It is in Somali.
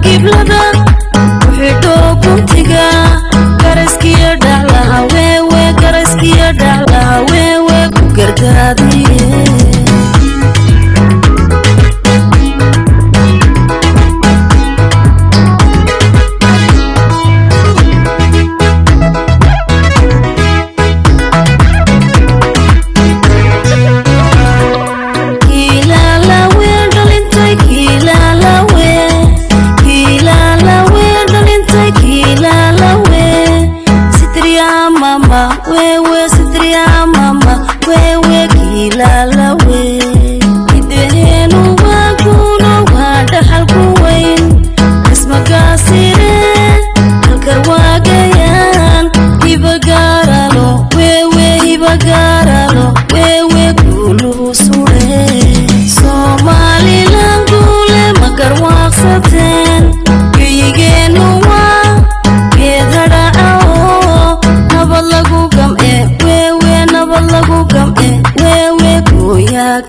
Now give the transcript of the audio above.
Giblada ku xidho guntiga, garayskiyo dhaclaha weewe, garayskiyo dhaclaha weewe, ku gardaadiye. Kiilaalawe dhalintay, kiilaalawe, kiilaalawe dhalintay, kiilaalawe sitriya mama wewe, sitriya mama wewe, kiilaalawe. Hidaheenu waa guuno, waa dhaxalku weyn, ismagaasire halkar waagayaan, hibagaaralo wewe, hibagaaralo wewe, guuluhu sure. Somalilan guule, ma garwaaqsateen?